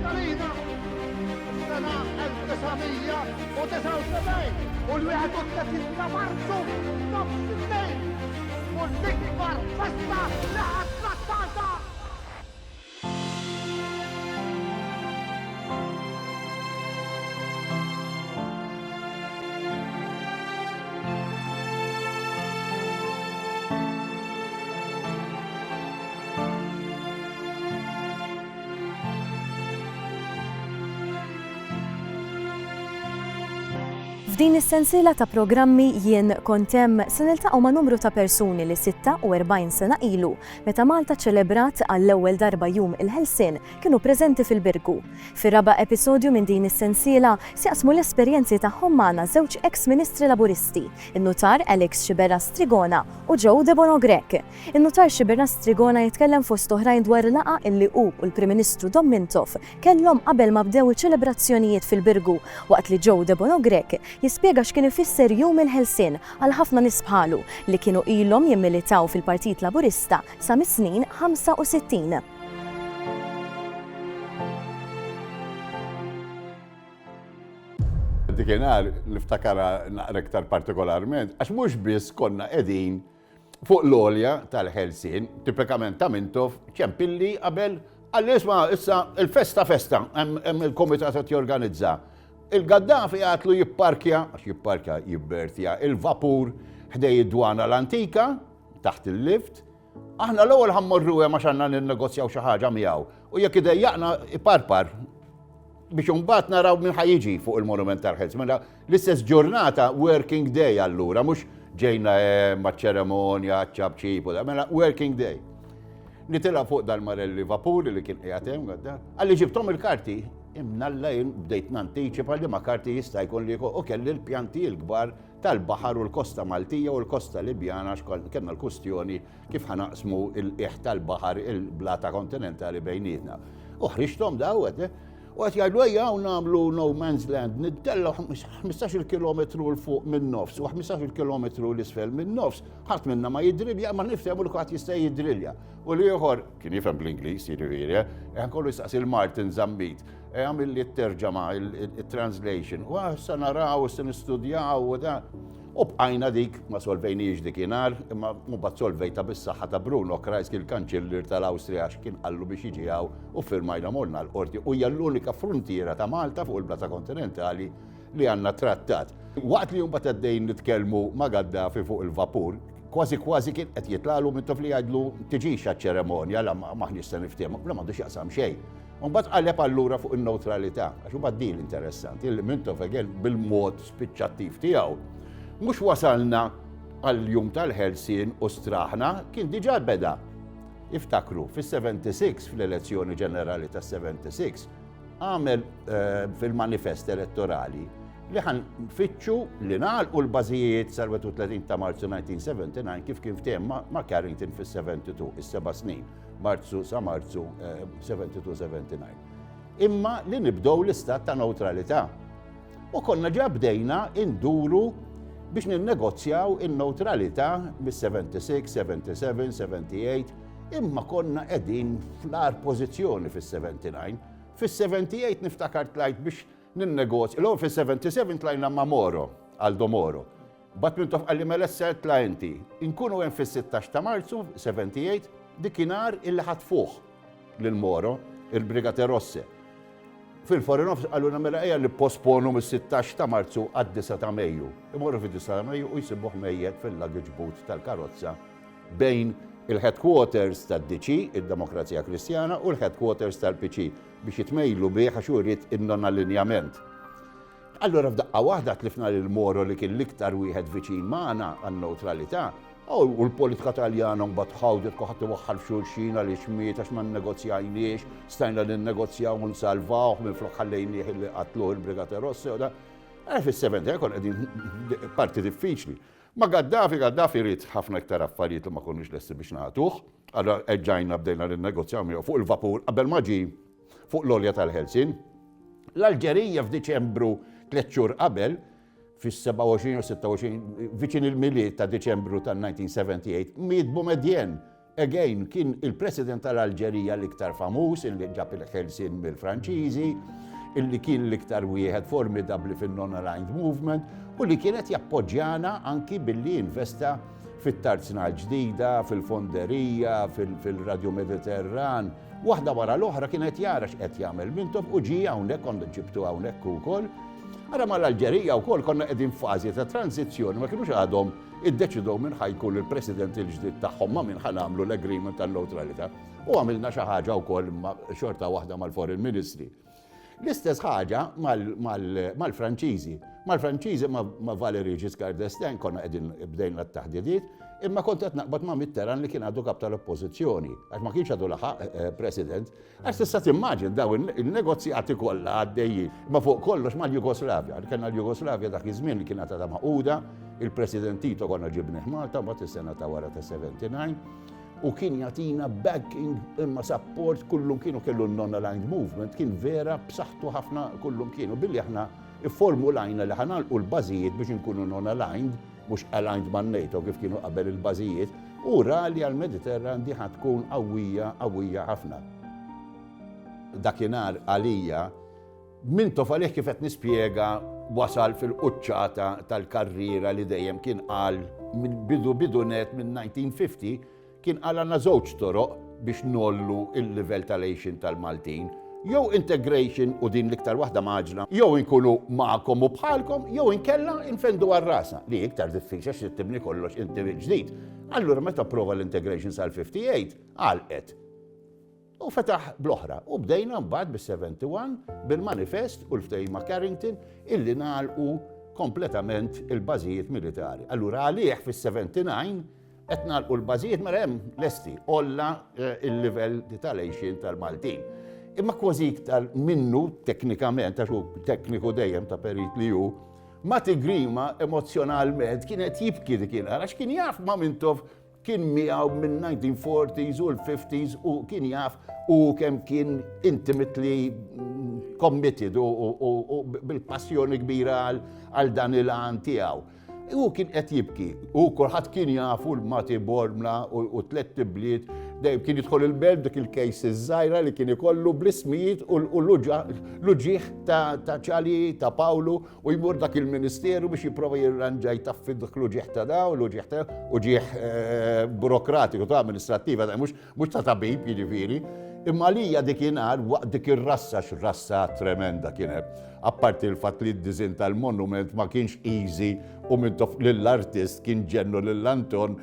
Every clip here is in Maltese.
Għalina, sena 1979 u l-31 ta' Marzu nofs il-lejl u l-ikbar festa li ħadd Malta! F'din is-sensiela ta' programmi Jien Kont Hemm se niltaqgħu ma' numru ta' persuni li 46 sena ilu, meta Malta ċċelebrat għall-ewwel darba Jum il-Ħelsien, kienu preżenti fil-Birgu. Fir-raba' episodju minn din is-sensiela se jaqsmu l-esperjenzi tagħhom magħna żewġ eks Ministri Laburisti, in-Nutar Alex Sciberras Trigona u Joe Debono Grech. In-Nutar Sciberras Trigona jitkellem fost oħrajn dwar laqgħa illi hu u l-Prim Ministru Dom Mintoff kellhom qabel ma bdew iċ-ċelebrazzjonijiet fil-Birgu waqt li Joe Debono Grech jispjega x'kien ifisser Jum il-Ħelsien għal ħafna nies bħalu li kienu ilhom jimmilitaw fil-Partit Laburista sa mis-snin 65. Dikinhar niftakarha naqra iktar partikolarment għax mhux biss konna qegħdin Fuq l-għolja tal-Ħelsien, tipikament ta' Mintoff, ċempilli qabel qalli isma' issa il-festa festa hemm il-kumitat qed jorganizza. Il-Gaddafi għatlu jipparkja, għax jipparkja jibbertja, il-vapur ħdej id-dwana l-antika, taħt il-lift, aħna l-ewwel ħammorru hemm għax għandna ninnegozjaw xi ħaġa miegħu. U jekk idejjaqna iparpar biex imbagħad naraw min ħa jiġi fuq il-Monument tal-Ħels. Mela l-istess ġurnata working day allura, mhux ġejna hemm maċ-ċeremonja, ċabċib u mela working day. Nitila fuq dal-Marelli Vapur li kien qiegħed hemm għadda, għalli ġibtom il-karti, imnalla jien bdejt nantiċipa li ma karti jista' jkun li u kelli l-pjanti l-kbar tal-baħar u l-kosta Maltija u l-kosta Libjana għax kellna l-kustjoni kif ħa naqsmu l-qiegħ tal-baħar il-blata kontinentali bejnietna. U ħriġthom daw qed eh? u qed jgħidu ejja hawn nagħmlu no man's land, nittellgħu 15-il kilometru 'l fuq minn nofs u 15-il kilometru 'l isfel minn nofs, ħadd minna ma jidrilja, ma niftehmu li kulħadd jista' jidrilja. U l-ieħor kien jifhem bl-Ingliż, jiġifieri, eh, kollu jistaqsi l-Martin Zammit, eh, għamil li t-terġama, il-translation, u ah, sa naraw, se nistudjaw, u da. U bqajna dik, ma solvejniex dikinhar, imma mbagħad solvejta bis-saħħa ta' Bruno Kreisky il-Kanċillier tal-Awstrija għax kien qallu biex jiġi hawn u ffirmajna morna l-qorti u hija l-unika fruntiera ta' Malta fuq il-blata kontinentali li għandna trattat. Waqt li mbagħad għaddejjin nitkellmu ma' Gaddafi fuq il-vapur, kważi kważi kien qed jitlagħlu Mintoff li jgħidlu tiġix għaċ-ċeremonja la m'aħniex se niftehmu, la m'għandu x'jaqsam xejn. U mbagħad qaleb allura fuq in-newtralità, għax imbagħad din interessanti, li Mintoff again bil-mod spiċċattiv tiegħu, mhux wasalna għall-jum tal-ħelsien u straħna, kien diġà beda. Iftakru, fis-76, fl-elezzjoni ġenerali tas-76, għamel eh, fil-manifest elettorali li ħan fitxu li nagħlqu l-bażijiet sal-31 ta' Marzu 1979 kif kien ftehim ma' Carrington fis-72, is-seba' snin. Marzu sa Marzu 72-79. Eh, Imma li nibdow l-istat ta' neutralità. U konna ġa bdejna induru biex ninnegozjaw in-neutralità mis-76, 77, 78, imma konna qegħdin fl-ar pożizzjoni fis-79. Fis-78 niftakar tlajt biex ninnegozja, l-ewwel fis-77 tlajna ma' Moro, Aldo Moro. Mbagħad Mintoff qalli mela issa itla' inti. Inkunu hemm fis-16 ta' Marzu 78, dikinhar illi ħatfuh lil Moro, il-Brigate Rosse. Fil-Foreign Office qalulna mela ejja nipposponu mis-16 ta' Marzu għad-9 ta' Mejju. Imorru fid-9 ta' Mejju u jsibuh mejjet fil-luggage boot tal-karozza bejn il-headquarters tad-DC, id-Demokrazija Kristjana, u l-headquarters tal-PC biex jitmejlu bih għax hu ried in-non-allinjament. Allura f'daqqa waħda tlifna lil Moro li kien l-iktar wieħed viċin magħna għan-newtralità. U l-politika Taljana mbagħad ħawdet kulħadd iwaħħal f'xulxin għaliex miet għax ma nnegozjajniex, stajna ninnegozjaw u nsalvawh minflok ħallejnieh illi qatluh il-Brigate Rosse u da. Eh, fis-70 konna qegħdin parti diffiċli. Ma' Gaddafi, Gaddafi ried ħafna iktar affarijiet li ma konniex lesti biex nagħtuh. Allura erġajna bdejna ninnegozjaw miegħu fuq il-vapur qabel ma ġie fuq l-għolja tal-Ħelsien. L-Alġerija f'Diċembru tliet xhur qabel, fis-27 u 26, viċin il-Milied ta' Diċembru tan-1978, miet Boumediene. Again, kien il-President tal-Alġerija l-iktar famuż, illi ġab il-ħelsien mill-Franċiżi, illi kien l-iktar wieħed formidabbli fin-Non-Aligned Movement u li kien qed jappoġġjana anki billi investa fit-tarzna l-ġdida, fil-fonderija, fil-Radju Mediterran. Waħda wara l-oħra kien qed jara x'qed jagħmel Mintoff u ġie hawnhekk, konna ġibtu hawnhekk ukoll. Ara mal-Alġerija wkoll konna qegħdin f'fażi ta' transizzjoni, ma kinux għadhom iddeċidew min ħa jkun il-President il-ġdid tagħhom ma' min ħa nagħmlu l-agreement tan-newtralità. U għamilna xi ħaġa wkoll imma xorta waħda mal-Foreign Ministry. L-istess ħaġa mal-Franċiżi. Mal-Franċiżi ma' Valéry Giscard d'Estaing konna qegħdin bdejna t-taħdidiet, imma kont qed naqbad ma' Mitterrand li kien għadu kap tal-Oppożizzjoni, għax ma kienx għadu laħaq eh, President. Għax tista' timmaġin daw il-negozjati kollha għaddejjin. Ma fuq kollox mal-Jugoslavja. Kellna l-Jugoslavja dak iż-żmien li kienet għadha maquda, il-President Tito konna ġibnih Malta mbagħad is-sena ta' wara ta' 79 u kien jagħtina backing imma support kullum kienu kellu non-aligned movement kien vera b'saħħtu ħafna kullum kienu billi aħna ifformulajna li ħanalqu l-bażijiet biex inkunu non-aligned mhux aligned man-NATO kif kienu qabel il-bażijiet, u ra li għall-Mediterran di ħa tkun qawwija, qawwija ħafna. Dakinhar għalija, Mintoff għalih kif qed nispjega wasal fil-quċċata tal-karriera li dejjem kien qal minn bidu bidu net minn 1950 Kien qal għandna żewġ toroq biex ngħollu l-livell tal-għixien tal-Maltin, jew integration u din l-iktar waħda mgħaġġla, jew inkunu magħkom u bħalkom, jew inkella nfendu għal rasna, li hi iktar diffiċli għax trid tibni kollox inti mill-ġdid. Allura meta pprova l-integration sal-58, għalqet. U fetaħ bl-oħra. U bdejna mbagħad bis-71 bil-manifest u l-ftehim ma' Carrington illi nagħlqu kompletament il-bażijiet militari. Allura għalih fis-79 Qed nagħlqu l-bażijiet mela hemm lesti olla eh, il-livell tal-għejxien tal-Maltin. Imma kważi iktar minnu teknikament, għax hu tekniku dejjem ta' perit li hu, ma tigrima emozjonalment kien qed jibki dik għax kien jaf ma' Mintoff kien miegħu minn 1940s u l-50s u kien jaf u kemm kien intimately committed u bil-passjoni kbira għal dan il-għan tiegħu. Hu kien qed jibki, u kulħadd kien jafu l-Mati Bormla u tlett ibliet, dejjem kien jidħol il-belt dik il-kejs iż-żgħira li kien ikollu bl-ismijiet u l-uġigħ ta' Ċali, ta' Pawlu, u jmur dak il-ministeru biex jipprova jirranġa jtaffi dak l-uġigħ ta' daw, l-uġigħ ta' uġigħ eh, burokratiku ta' amministrattiva, mhux ta' tabib jiġifieri. Imma għalija dikinhar waqt dik ir-rassa x'rassa tremenda kienet. Apparti l-fatt li d-diżinn tal-monument ma kienx easy u Mintoff lill-artist kien ġennu lil Anton.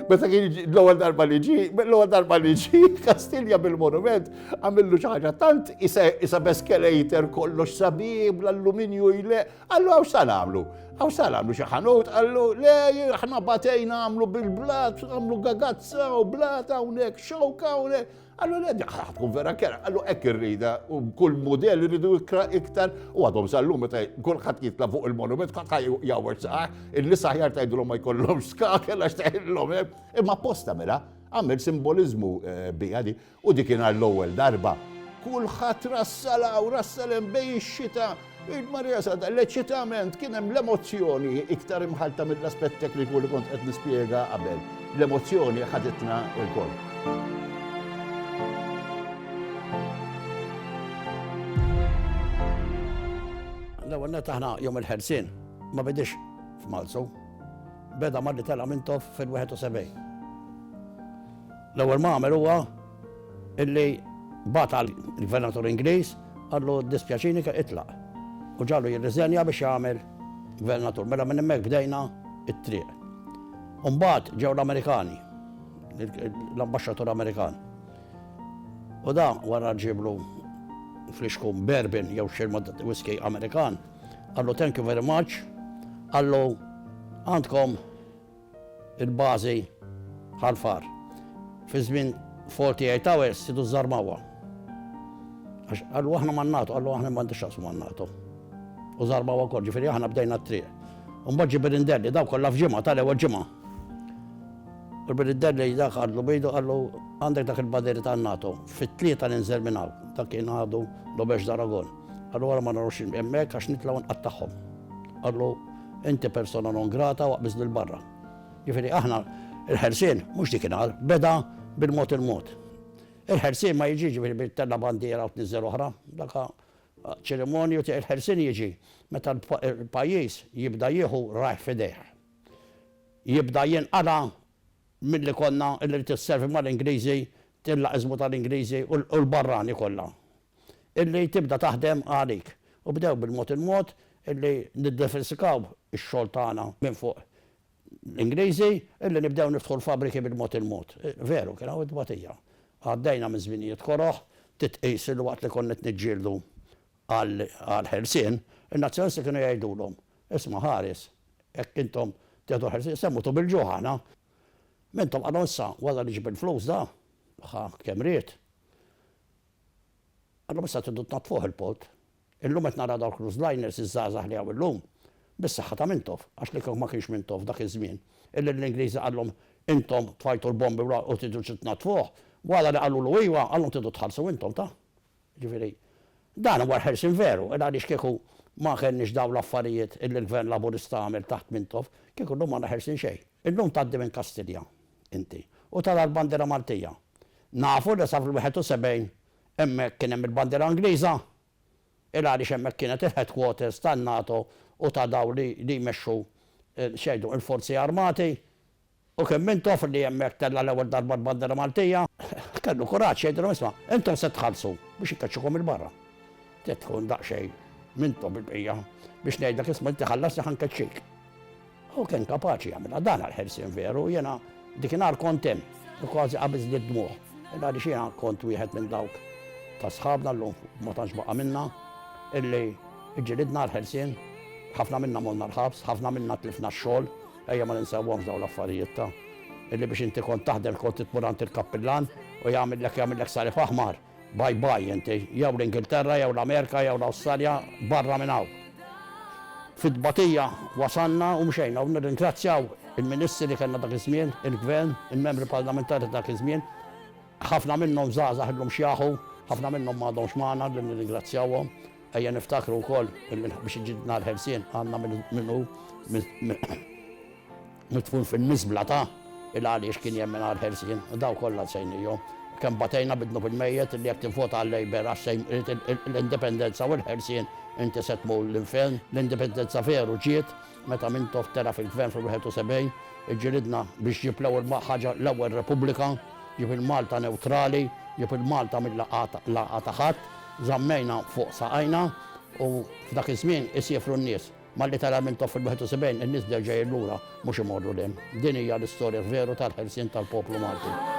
Meta kien l-ewwel darba li ġi, l-ewwel darba li ġi Kastilja bil-monument għamillu xi ħaġa tant isa b'escalator kollox sabiħ bl-alluminju jle, qallu hawn sa nagħmlu? Hawn sa nagħmlu xi ħanut, qallu le aħna batejna għamlu bil-blat, għamlu gagazza u blat hawnhekk, xewka hawnhekk. Qallu le, dik ħa tkun vera kera. Qallu hekk irrida u kull mudell irridu iktar u għadhom sal-lum meta kulħadd jitla' fuq il-monument kulħadd jgħawweġ saqajh, in-nies aħjar tgħidulhom ma jkollhomx skakel għax teħillhom hemm. Imma apposta mela għamel simboliżmu eh, biha di u dik kien għall-ewwel darba. Kulħadd rassal hawn, rassal hemm bejn ix-xita Il-Marija Sada, l-eċitament kien hemm l-emozzjoni iktar imħalta mill-aspett tekniku li kont qed nispjega qabel. L-emozzjoni ħaditna lkoll. L-ewwel nett aħna Jum il-Ħelsien ma bidix f'Marzu. Beda malli tela' Mintoff fil-71. L-ewwel ma għamel huwa illi bagħat għall-gvernatur Ingliż qallu ddispjaċini ke itlaq. U ġagħlu jirriżenja biex jagħmel gvernatur. Mela minn hemmhekk bdejna t-triq. U mbagħad ġew l-Amerikani, l-ambaxxatur Amerikan. U da wara ġiblu flixkun bourbon jew xi whisky Amerikan, qallu thank you very much, qallu għandkom il-bażi Ħal Far. Fi żmien 48 hours tridu żżarmawha. Għax qallu aħna man-NATO, qallu aħna m'għandix x'naqsmu man-NATO. U żarmawha wkoll, ġifieri aħna bdejna t-triq. U mbagħad ġie Birindelli, daw kollha f'ġimgħa, tal-ewwel ġimgħa. U Birindelli dak qallu b'idu qallu għandek dak il-baderi tan-NATO, fit-tlieta ninżel minn hawn. Dak kien għadu Lobex d'Aragon. Qallu wara ma narux hemmhekk għax nitla' u nqattagħhom. Qallu inti persona non grata waqbiż lil barra. Ġifieri aħna. Il-ħelsien mhux dikinhar, beda bil-mod il-mod. Il-ħelsien ma jiġix ġifieri billi ttella' bandiera u tniżżel oħra, dak ċerimonju il-ħelsien jiġi meta l-pajjiż jibda jieħu rajh f'idejh. Jibda jinqala' milli konna illi trid isservi mal-Ingliżi, tillaqismu tal-Ingliżi u l-barrani kollha. Illi tibda taħdem għalik. U bdew bil-mod il-mod illi niddiversifikaw ix-xogħol tagħna minn fuq l-Ingliżi, illi nibdew niftħu l-fabbriki bil-mod il-mod. Veru, kien hawn it-tbatija. Għaddejna minn żminijiet koroh, titqis illi waqt li konna qed niġġieldu għall-ħelsien, in-Nazzjonalisti kienu jgħidulhom, isma' ħares, jekk intom tieħdu l-ħelsien, se mmutu bil-ġuħ aħna. Mintom qalhom issa, wara li ġib il-flus da, ħa kemm ried. Qalhom issa tridu tnaddfuh il-port. Illum qed nara dawk cruise liners iż-żgħażagħ li hawn illum, bis-saħħa ta' Mintoff, għax li kieku ma kienx Mintoff dak iż-żmien, illi l-Ingliżi qallhom intom tfajtu l-bombi u tridu tnaddfuh, wara li qalulu iwa, qallhom tridu tħallsu intom ta'. Jiġifieri, dan huwa l-ħelsien veru, il għaliex kieku ma kellniex dawn l-affarijiet illi l-Gvern Laburista għamel taħt Mintoff, kieku llum m'għandna ħelsien xejn. Illum tgħaddi minn Kastilja, inti, u tara l-bandiera Maltija. Nafu li sa fil-71 hemmhekk kien hemm il-bandiera Ingliża, il għaliex hemmhekk kienet il-headquarters tan-NATO u ta' dawn li jmexxu x'jgħidu il-forzi armati. U kien Mintoff li hemmhekk tella' l-ewwel darba l-bandiera Maltija. Kellu kuraġġ jgħidilhom isma' intom se tħallsu biex inkeċċukom 'il barra. Trid tkun daqsxejn Mintoff bil-bqija biex ngħidlek isma' inti ħallasni ħa nkeċċik. Hu kien kapaċi jagħmilha. Dan għall-ħelsien veru. Jiena dikinhar kont hemm u kważi qabiżli d-dmugħ. Għaliex jiena kont wieħed minn dawk ta' sħabna llum ma tantx baqa' minna illi ġġilidna għall-ħelsien. Ħafna minna morna l-ħabs, ħafna minna tlifna x-xogħol. Ejja ma ninsewhomx dawn l-affarijiet ta' illi biex inti kont taħdem kont tmur għand il-kappillan u jagħmillek jagħmillek salib aħmar. Bye bye inti, jew l-Ingilterra jew l-Amerika jew l-Awstralja barra minn hawn. Fit-tbatija wasalna u mxejna u nirringrazzjaw il-Ministri li kellna dak iż-żmien, il-Gvern, il-Membri Parlamentari ta' dak iż-żmien. Ħafna minnhom żgħażagħ illum xjaħu, ħafna minnhom m'għadhomx magħna li nirringrazzjawhom. Ejja niftakru wkoll illi biex iġidna l-ħelsien għandna min hu midfun fil-miżbla ta' il għaliex kien jemmen għall-ħelsien u dawn kollha nsejnihom. Kemm batejna bid-dnub il-mejjet illi jekk tivvota għal-Labour għax se jrid l-indipendenza u l-ħelsien inti se tmur l-infern. L-indipendenza veru ġiet meta Mintoff tela' fil-gvern fil-71, iġġilidna biex ġib l-ewwel ħaġa l-ewwel Repubblika, ġib il-Malta newtrali, ġib il-Malta mill-laqgħa ta' ħadd. Żammejna fuq saqajna u f'dak iż-żmien isiefru n-nies. Malli tela' Mintoff fil-71 in-nies bdew ġejjin lura mhux imorru 'l hemm. Din hija l-istorja veru tal-ħelsien tal-poplu Malti.